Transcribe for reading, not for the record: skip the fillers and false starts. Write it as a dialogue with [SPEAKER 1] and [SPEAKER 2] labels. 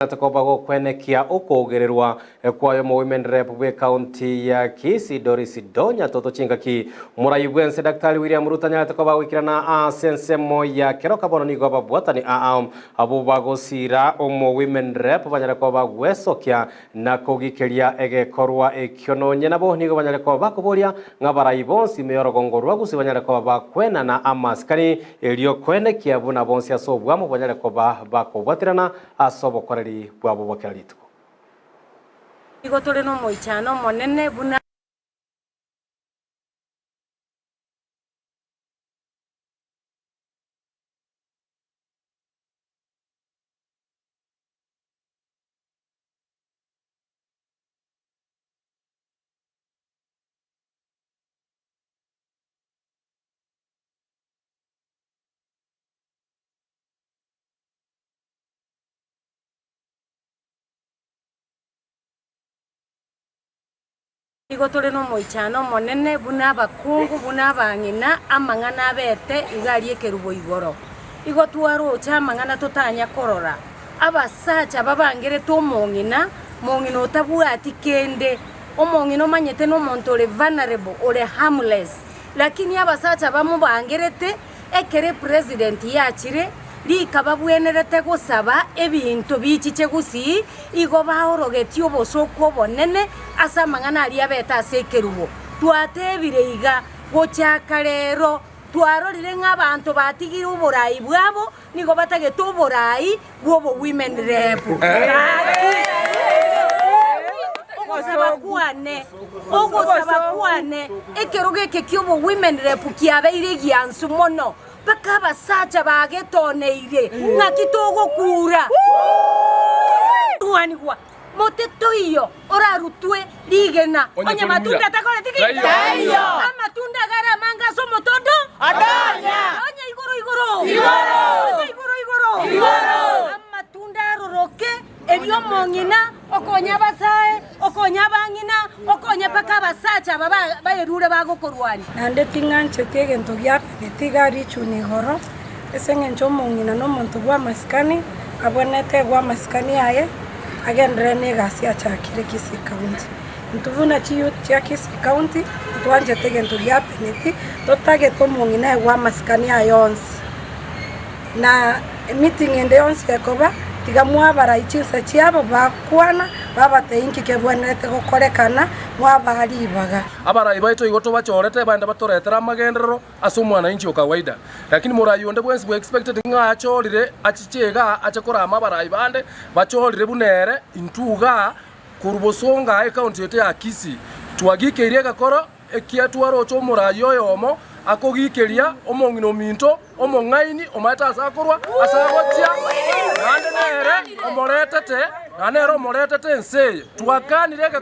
[SPEAKER 1] Koba gokwenekia okougererwa kwaye omo-women rep bw'ecounty ya Kisii Doris Donya Toto chingaki morai bwense Daktari William Ruto anyarete koba agoikerana ase ensemo ya Keroka bono nigo ababwatani aa abwo bagosira omo-women rep banyare koba bagwesokia na kogikeria egekorwa ekio nonye nabo nigo banyare koba bakoboria ng'a abarai bonsi ime y'orogongo rwa Gusii banyare koba bakwenana amasikani erio koenekia buna bonsi ase obwamo banyare koba bakobwaterana ase obokoreri bwabo bwa kera rituko.
[SPEAKER 2] Nigo tore nomoichano omonene buna. Nigo tore nomoichano omonene buna abakungu, buna abang'ina, amang'ana abete iga aria ekerubo igoro. Igo twaroche amang'ana totanya korora. Abasacha babangerete omong'ina, mong'ina otabwati kende, omong'ina omanyete nomonto ore vulnerable, ore harmless. Lakini abasacha bamobangerete Ekero epresident yachire, rika babwenerete gosaba ebinto bichiche gusii, igo baorogetie obosooku obonene ase amang'ana aria abete ase ekerubo. Twatebire iga, gochaka rero, twarorire ng'a abanto batigire oborai bwabo, nigo batagete oborai bw'obo women rep. Gaki ogosaba kwane, ogosaba kwane, ekerogo eke ki'obo women rep kiabeire egiansu mono, mpaka abasacha bagetoneire, ng'aki togokura? Rwanigwa. Mote toiyo orarutwe rigena, onye matunda takoreti ki? Taiyo. Amatunda agare amange ase omotondo? Adonya. Onye igoro igoro. Igoro. Onye igoro igoro. Igoro. Amatunda aroroke, erio omong'ina okonye abasae, okonye abang'ina, okonye mpaka abasacha aba baerure bagokorwania.
[SPEAKER 3] Naende ting'ancheti egento giapeneti iga richuni igoro, ase engencho omong'ina nomonto bw'amasikani, abwenerete egwe amasikani aye, agenderere negasi achakire Kisii County. Intwe buna chiyouth chia Kisii County, ntwanchete egento giapeneti, totagete omong'ina aegwe amasikani aye onsi. Na emeeting ende yonsi ekoba, tiga mwabarai chinsa chiabo bakwana, babatebia inki kebwenerete gokorekana, mwabaa ribaga.
[SPEAKER 4] Abarai baito igo tobachorete, baende batoretere amagenderero ase omwananchi o kawaida. Lakini morai onde bwensi bwe expected ng'a achorire achiche igaa ache korama abarai bande bachorire buna ere intwe igaa korwa bosongo aa ecounty yaito ya Kisii twagikeirie egekoro ekia twaroche omorai oyomo akogikeria omong'ina ominto omong'aini omanyete ase akorwa ase agochia naende nere omoretete naende nere omoretete ense eye twakanire egekoro.